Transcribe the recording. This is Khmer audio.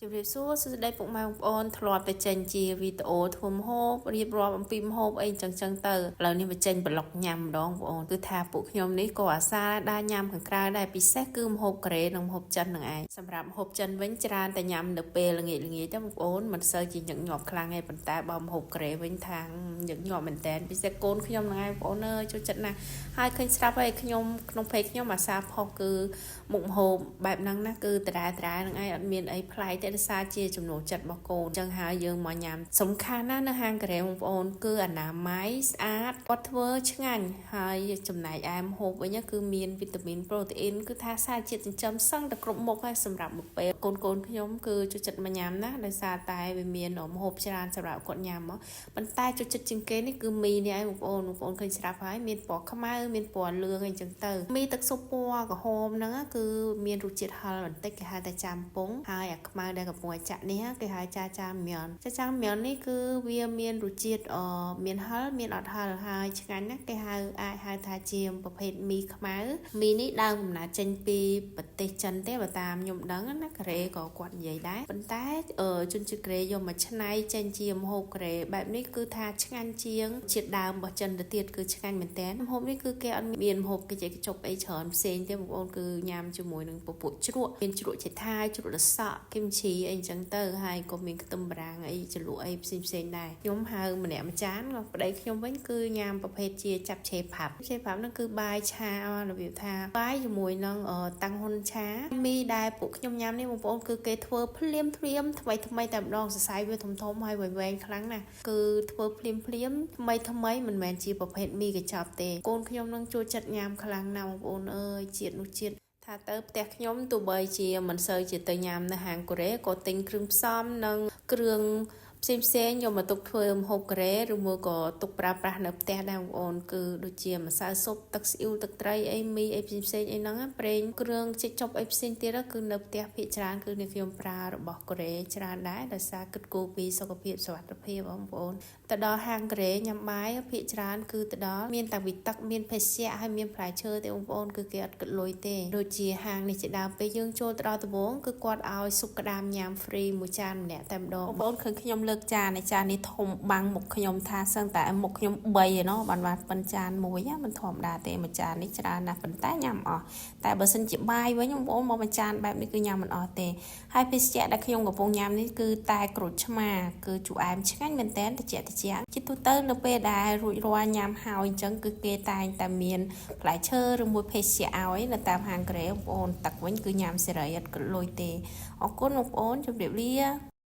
ជម្រាបសួរសួស្តីពុកម៉ែបងប្អូនធ្លាប់តែចេញជាវីដេអូធ្វើម្ហូបរៀបរាប់អំពីម្ហូបអីចឹងចឹងទៅឥឡូវនេះមកចេញ vlog ញ៉ាំម្ដងបងប្អូនគឺថាពួកខ្ញុំនេះក៏អាសាដើរញ៉ាំខាងក្រៅដែរពិសេសគឺម្ហូបកូរ៉េនិងម្ហូបចិននឹងឯងសម្រាប់ម្ហូបចិនវិញច្រើនតែញ៉ាំនៅពេលល្ងាចល្ងាចទៅបងប្អូនមិនសូវជាញឹកញាប់ខ្លាំងទេប៉ុន្តែបើម្ហូបកូរ៉េវិញថាញឹកញាប់មែនតើពិសេសកូនខ្ញុំនឹងឯងបងប្អូនអើយចូលចិត្តណាស់ហើយឃើញស្រាប់ហើយខ្ញុំក្នុង page ខ្ញុំអាសាផុសគឺមុខម្ហូបបែបហ្នឹងណាគឺដដែលដដែលនឹងឯងអត់មានអីប្លែកទេដោយសារជាចំណូលចិត្តរបស់កូនអញ្ចឹងហើយយើងមកញ៉ាំសំខាន់ណាស់នៅហាងកូរ៉េបងប្អូនគឺអនាម័យស្អាតគាត់ធ្វើឆ្ងាញ់ហើយចំណែកឯម្ហូបវិញគឺមានវីតាមីនប្រូតេអ៊ីនគឺថាសារជាតិចិញ្ចឹមសឹងតែគ្រប់មុខហើយសម្រាប់មួយពេលកូនកូនខ្ញុំគឺចូលចិត្តមកញ៉ាំណាដោយសារតែវាមានម្ហូបច្រើនសម្រាប់គាត់ញ៉ាំមកប៉ុន្តែចូលចិត្តជាងគេនេះគឺមីនេះឯងបងប្អូនបងប្អូនឃើញស្រាប់ហើយមានពណ៌ខ្មៅមានពណ៌លឿងអីចឹងទៅមីទឹកស៊ុបពណ៌ក្រហមហ្នឹងគឺមានរសជាតិហឹរបន្តិចគេហៅថាចាំពងហើយអាខ្មៅដែលកំពុងតែចាក់នេះគេហៅចាចាមៀនចាចាមៀននេះគឺវាមានរសជាតិអមានហឹរមានអត់ហឹរហើយឆ្ងាញ់ណាស់គេហៅអាចហៅថាជាប្រភេទមីខ្មៅមីនេះដើមកំណើតចេញពីប្រទេសចិនទេបើតាមខ្ញុំដឹងណាកូរ៉េក៏គាត់និយាយដែរប៉ុន្តែជនជាតិកូរ៉េយកមកច្នៃចេញជាម្ហូបកូរ៉េបែបនេះគឺថាឆ្ងាញ់ជាងជាតិដើមរបស់ចិនទៅទៀតគឺឆ្ងាញ់មែនតើម្ហូបនេះគឺគេអត់មានម្ហូបគេជាកញ្ចប់អីច្រើនផ្សេងទេបងប្អូនគឺញ៉ាំជាមួយនឹងពពួកជ្រក់មានជ្រក់ចេថាយជ្រក់លសក់គឹមឈីអីចឹងទៅហើយក៏មានខ្ទឹមបារាំងអីជ្រលក់អីផ្សេងផ្សេងដែរខ្ញុំហៅម្នាក់មួយចានប្តីខ្ញុំវិញគឺញ៉ាំប្រភេទជាចាប់ឆេផាប់ឆេផាប់ហ្នឹងគឺបាយឆារបៀបថាបាយជាមួយនឹងតាំងហ៊ុនឆាមីដែលពួកខ្ញុំញ៉ាំនេះបងប្អូនគឺគេធ្វើភ្លាមភ្លាមថ្មីថ្មីតែម្ដងសរសៃវាធំធំហើយវែងៗខ្លាំងណាស់គឺធ្វើភ្លាមភ្លាមថ្មីថ្មីមិនមែនជាប្រភេទមីកញ្ចប់ទេកូនខ្ញុំនឹងចូលចិត្តញ៉ាំខ្លាំងណាស់បងប្អូនអើយជាតិនោះជាតិថាទៅផ្ទះខ្ញុំទោះបីជាមិនសូវជាទៅញ៉ាំនៅហាងកូរ៉េក៏ទិញគ្រឿងផ្សំនិងគ្រឿងផ្សេងផ្សេងយកមកទុកធ្វើម្ហូបកូរ៉េឬមួយក៏ទុកប្រើប្រាស់នៅផ្ទះដែរបងប្អូនគឺដូចជាម្សៅស៊ុបទឹកស៊ីអ៊ីវទឹកត្រីអីមីអីផ្សេងផ្សេងអីហ្នឹងប្រេងគ្រឿងចេកចុបអីផ្សេងទៀតគឺនៅផ្ទះភាគច្រើនគឺនេះខ្ញុំប្រើរបស់កូរ៉េច្រើនដែរដោយសារគិតគូរពីសុខភាពសុវត្ថិភាពបងប្អូនទៅដល់ហាងកូរ៉េញ៉ាំបាយភាគច្រើនគឺទៅដល់មានតាំងពីទឹកមានភេសជ្ជៈហើយមានផ្លែឈើទេបងប្អូនគឺគេអត់គិតលុយទេដូចជាហាងនេះជាដើមពេលយើងចូលទៅដល់ដំបូងគឺគាត់ឲ្យស៊ុបក្តាមញ៉ាំ free មួយចានម្នាក់តែម្ដងបងប្អូនឃើញខ្ញុំលើកចាននៃចាននេះធំបាំងមុខខ្ញុំថាសឹងតែមុខខ្ញុំ3ឯណោះបានបានប៉ុនចានមួយមិនធម្មតាទេមួយចាននេះច្រើនណាស់ប៉ុន្តែញ៉ាំអស់តែបើសិនជាបាយវិញបងប្អូនមកមួយចានបែបនេះគឺញ៉ាំមិនអស់ទេហើយភេសជ្ជៈដែលខ្ញុំកំពុងញ៉ាំនេះគឺតែក្រូចឆ្មាគឺជូរអែមឆ្ងាញ់មែនតើតិចតិចជាទូទៅនៅពេលដែលរួចរាល់ញ៉ាំហើយអញ្ចឹងគឺគេតែងតែមានផ្លែឈើឬមួយភេសជ្ជៈឲ្យនៅតាមហាងកូរ៉េបងប្អូនទឹកវិញគឺញ៉ាំសេរីអត់គិតលុយទេអរគុណបងប្អូនជម្រាបលា។